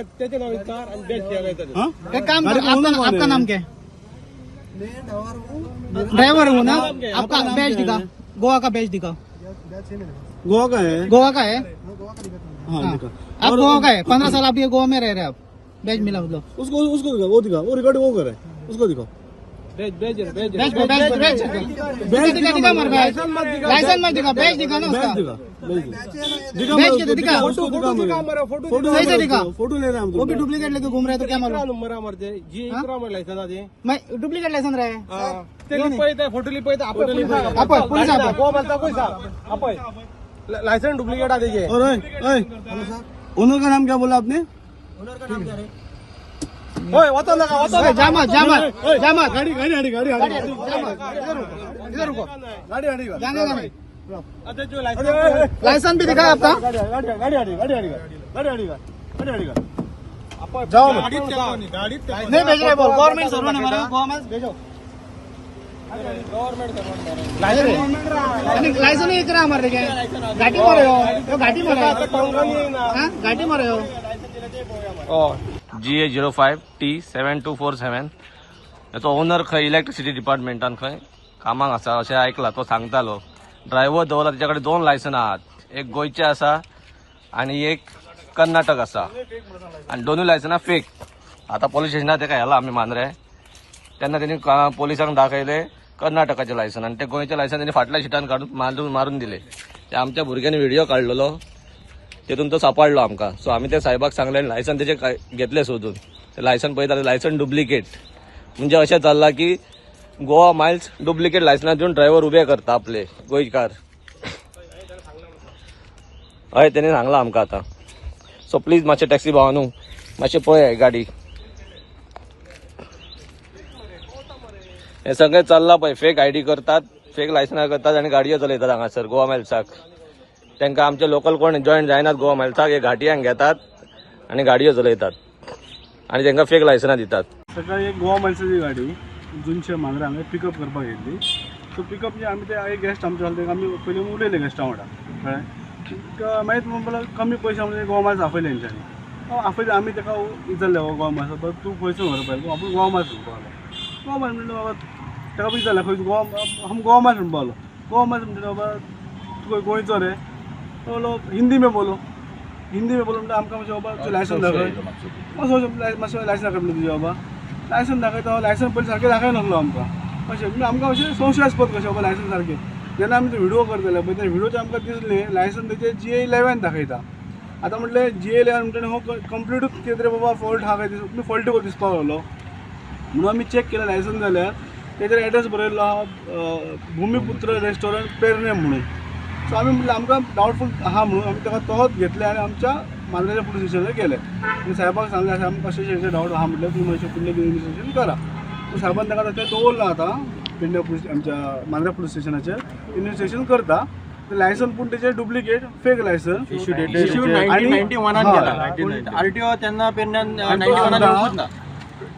तेचे नाव विचार आणि बॅच घ्या. हाँ? एक काम गाड़ी करो, का आपका ओनर कौन आपका है? नाम क्या है? ड्राइवर हूँ ना. आपका बैच दिखा, गोवा का बैच दिखा. गोवा का है. गोवा का है. हाँ, हाँ. दिखा. आप गोवा का है, 15 साल आप ये गोवा में रह रहे हैं, आप बैच मिला मतलब. उसको उसको दिखा, वो दिखा, वो रिकॉर्ड वो करे, उसको दिखाओ. Batch batch batch. Batch batch batch दिखा, दिखा दिखा मार बैच. लाइसेंस मत दिखा, बैच दिखा ना बैच उसका. दिखा, बैच दिखा. बैच दिखा किधर दिखा? उसको फोटो दिखा मरे, फोटो. फोटो सही से दिखा. फोटो ले रहे हैं हम. वो भी डुप्लीकेट लेके घूम रहे हैं तो क्या मालूम. नंबर मरते जी. हाँ? इकरा लायसन आधी. मैं डुप्लीकेट लाइसेंस रहे. ते लिपयता, फोटो लिपयता. आपय, पोलीस आपय. गोवा मालता कोई साहब आपय लायसन डुप्लिकेट आ तेजे. और ओए, ओए, ओनर का नाम क्या बोला आपने? होय, वचो नाका, वचो नाका. जामत जामत जामत. गाड़ी गाड़ी गाड़ी गाड़ी गाड़ी. जामत, इधर रुको, इधर रुको. गाड़ी गाड़ी. जाने का नहीं. आता जो लायसन लाइसेंस भी दिखा आपका. गाड़ी गाड़ी गाड़ी गाड़ी गाड़ी गाड़ी गाड़ी गाड़ी गाड़ी. जाओ. नहीं भेज रहे बोल, गवर्नमेंट सर्वेंट हमारा, गोवा में भेजो. लायसन इकरा हमारे देखे. घाटी मारे हो यो, घाटी मारे हो. हाँ, घाटी मारे हो. GA 05 T 7247. हेचो ओनर खंय इलेक्ट्रिसिटी डिपार्टमेंटान खंय कामाक आसा अशें आयकलां. तो सांगतालो ड्रायव्हर दवरला, तेच्या कडेन दोन लायसनां आहात, एक गोंयचें आसा आनी एक कर्नाटक आसा आनी दोनूय लायसनां फेक. आतां पोलीस स्टेशनार तेका व्हेला आमी मांद्रे. तेन्ना तेणी पोलिसांक दाखयले कर्नाटकाचें लायसन आनी ते गोंयचें लायसन तेणी फाटल्या शिटान काडून मारून मारून दिले. ते आमच्या भुरग्यांनी व्हिडिओ काडलेलो, तेतून तो सापडलो आमकां. सो आमी त्या साहेबाक सांगलें आनी लायसन तेजे घेतले सोदून. ते लायसन पळयता, लायसन डुप्लिकेट. म्हणजे अशें चल्लां की गोवा मायल्स डुप्लिकेट लायसनां दिवन ड्रायव्हर उबे करता आपले गोंयकार. हय, तेणी सांगलां आमकां आतां. सो प्लीज मातशें टॅक्सी भावानू, मातशें पळय गाडी. हे सगळें चल्लां पळय, फेक आयडी करतात, फेक लायसनां करतात आनी गाडयो चलयतात हांगासर गोवा मायल्साक. तांकां आमचे लोकल कोण जॉयन जायनात गोवा मायल्साक. हे घाटयांक घेतात आनी गाडयो चलयतात आनी तांकां फेक लायसनां दितात. सकाळी एक गोवा मायल्साची गाडी जुनशे मांद्रा हांगा पिकअप करपाक येयल्ली. सो पिकअप म्हणजे आमी ते एक गेस्ट आमचे आसले, तेका आमी पयलीं उलयले गेस्टा वांगडा, कळ्ळें. मागीर म्हणपाक कमी पयशे म्हणजे गोवा मायल्स आपयले तेंच्यांनी. आपयले, आमी तेका विचारलें, हो गोवा मायल्स, बाबा तूं खंयसून व्हरपा येयला? आपूण गोवा मायल्स म्हणपाक लागलो. गोवा मायल्स म्हणटा बाबा, तेका विचारलें खंय गोवा, हम गोवा मायल्स म्हणपाक लागलो. गोवा मायल्स म्हणटा बाबा, तूं खंय गोंयचो रे? तो बोलो हिंदी में बोलो, हिंदी में बोलो. म्हणटा आमकां मातशें बाबा तुजें लायसन दाखय मातसो, मातशें लायसन दाखय म्हणटा तुजें बाबा. लायसन दाखयता, लायसन पयलीं सारकें दाखयनासलो आमकां. अशें म्हणजे आमकां अशें संशयास्पद कशें बाबा लायसन सारकें. जेन्ना आमी ते व्हिडिओ करतले पळय, त्या व्हिडिओचे आमकां दिसलें लायसन तेजें GA 11 दाखयता. आतां म्हटलें GA 11 म्हणटा, हो कंप्लिटूच कितें तरी बाबा फॉल्ट आहा काय दिस, फॉल्ट कसो दिसपाक लागलो. म्हणून आमी चॅक केलें लायसन जाल्यार तेजेर एड्रेस बरयल्लो आहा भुमीपुत्र रेस्टॉरंट पेरनेम म्हणून. सो आमी म्हटलें आमकां डावटफूल आहा म्हणून आमी ताका तोच घेतलें आनी आमच्या मांद्रेच्या पुलीस स्टेशनार गेले आनी साहेबाक सांगलें, अशें आमकां अशें अशें डावट आहा म्हटलें, तुमी मातशें फुडलें कितें इन्वेस्टिगेशन करा. सो साहेबान ताका तें दवरलां. आतां पेडण्या पुलीस आमच्या मांद्रे पुलीस स्टेशनाचेर इन्वेस्टिगेशन करता. लायसन पूण तेजें डुप्लिकेट, फेक लायसन. इश्यू 1991 केला, पूण आरटीओ तेन्ना पेडण्यान 91 येवपूच ना.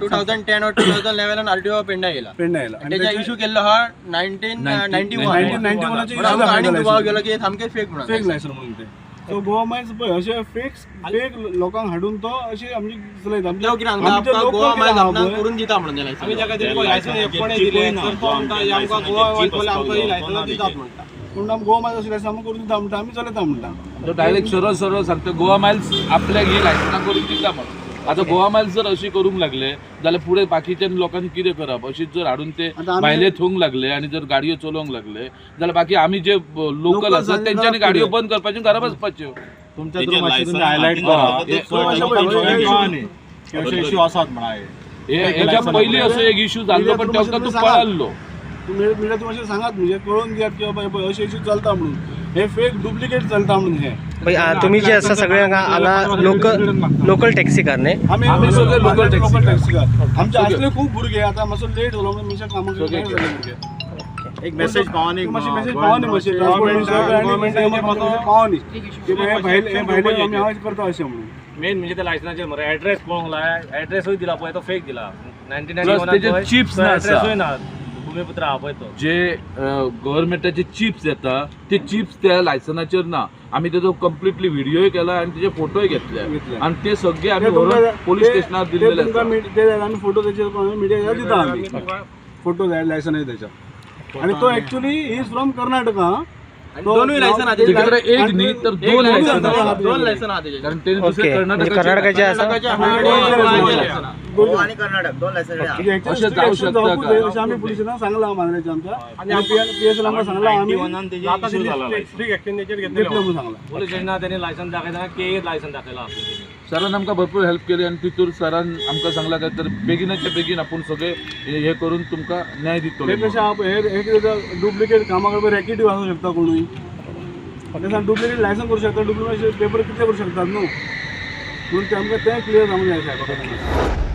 2010 or 2011 RTO Pedne येयला. पेडण्या येयला. आनी तेजा इश्यू केल्लो हा 1991. 1991 म्हणून आमकां आनी दुबाव गेलो की हे सामकें फेक म्हणून. फेक लायसन म्हणून ते. सो गोवा मायल्स पळय अशे फेक फेक लोकांक हाडून तो अशी आमची चलयता. तो कितें सांगता आमचे आमकां लोकल गोवा कितें मायल्स आहा आपणाक पळय, करून दिता म्हणून आमी जाका तेणी लायसन कोणें दिलें तर तो म्हणटा हे आमकां गोवा मायल्स आमकां ही लायसनां दितात म्हणटा. पूण आमी गोवा मायल्स अशी लायसन आमकां करून दिता म्हणटा, आमी चलयता म्हणटा. तो डायरेक्ट सरळ सरळ सांगता गोवा मायल्स आपल्याक ही लायसनां करून दिता म्हणून. आतां गोवा मायल्स जर अशी करूंक लागले जाल्यार फुडें बाकीच्या लोकांनी कितें करप? अशीच जर हाडून ते आतां आमी- भायले थोवंक लागले आनी जर गाडयो चलोवंक लागले जाल्यार बाकी आमी जे लोकल लोकल आसात जाले तेंच्यांनी घरात गाडयो फुडें. बंद करपाच्यो, घरा बसपाच्यो. तुमच्या थ्रू मातशें तुमी हायलायट करा. हे इश्यू आसात म्हणा. हेच्या पयलीं असो एक इश्यू जाल्लो, पण तेका तूं पळाल्लो. मिडिया तुमी मातशें सांगात, म्हणजे कळोवन दियात की बाबा हे पळय अशें इश्यू चलता म्हणून, हे फेक डुप्लिकेट चलता म्हणून हे. तुम्ही जे आसा सगळे हांगा हांगा लोकल लोकल टॅक्सीकार न्ही? आमी आमी सगळे लोकल लोकल टॅक्सीकार. आमचे असले खूब भुरगे आतां मातसो लेट जालो म्हणून मनशाक कामाक सगळे जाले भुरगे. एक मेसेज पावनी. मातशी मेसेज पावनी, मातशी ट्रान्सपोर्ट मिनिस्टर आनी पावनी की हे भायले, हे भायले आमी हांव करता अशें म्हणून. मेन म्हणजे त्या लायसनाचेर मरे एड्रेस पळोवंक लाय, एड्रेसूय दिला पळय, तो फेक दिला. 19 Plus ninety तेजे chips ना आसा. एड्रेसूय ना. भूमिपुत्र आहा पळय तो. जे गव्हर्मेंटाचे चिप्स येता ते चिप्स त्या लायसनाचेर ना. आमी तेजो कंप्लिटली व्हिडिओय केला आनी तेजे फोटोय घेतले घेतले. आनी ते सगळे आमी ते तुमकां- व्हरून पोलीस ते- स्टेशनार ते दिल्लेले तुमकां आसा. ते आमी फोटो त्याचे मिडिया दिता आमी फोटो जाय लायसन आहे त्याच्या. आणि तो ऍक्च्युली is from Karnataka हा. तो दोनूय लायसन आहा तेजे कडेन एक न्ही तर एक दोन लायसन लायसन आहा, आसा. दोन लायसन आहा तेजे. कारण तेणे दुसरे ओके, म्हणजे कर्नाटकाचे कर्नाटकाचे आसा. कर्नाटकाचे आहा आणि गोवाचे लायसन आहा. म्हणजे actually अशें strict जावं action शकता जावंकूच का? जाय अशें आमी पुलिसांक सांगलां मांद्रेच्या आमच्या आनी पी एस आमकां सांगलां आमी घेतले घेतले म्हणून सांगलां. पोलीस स्टेशनार त्यांनी लायसन दाखयतना के लायसन दाखयला आपल्या. सरान आमकां भरपूर हेल्प केली आनी तितूर सरान आमकां सांगला काय तर बेगिनाच्या बेगीन आपूण सगळे हे करून तुमकां न्याय दितलो. हे कशें आहा, हे हे कितें डुप्लिकेट कामां करपा रॅकेटूय आसूं शकता कोणूय. डुप्लिकेट लायसन करूं शकता, डुप्लिकेट पेपर कितले करूं शकतात न्हू, म्हणून ते आमकां तें क्लियर जावंक जाय साहेबा कडेन.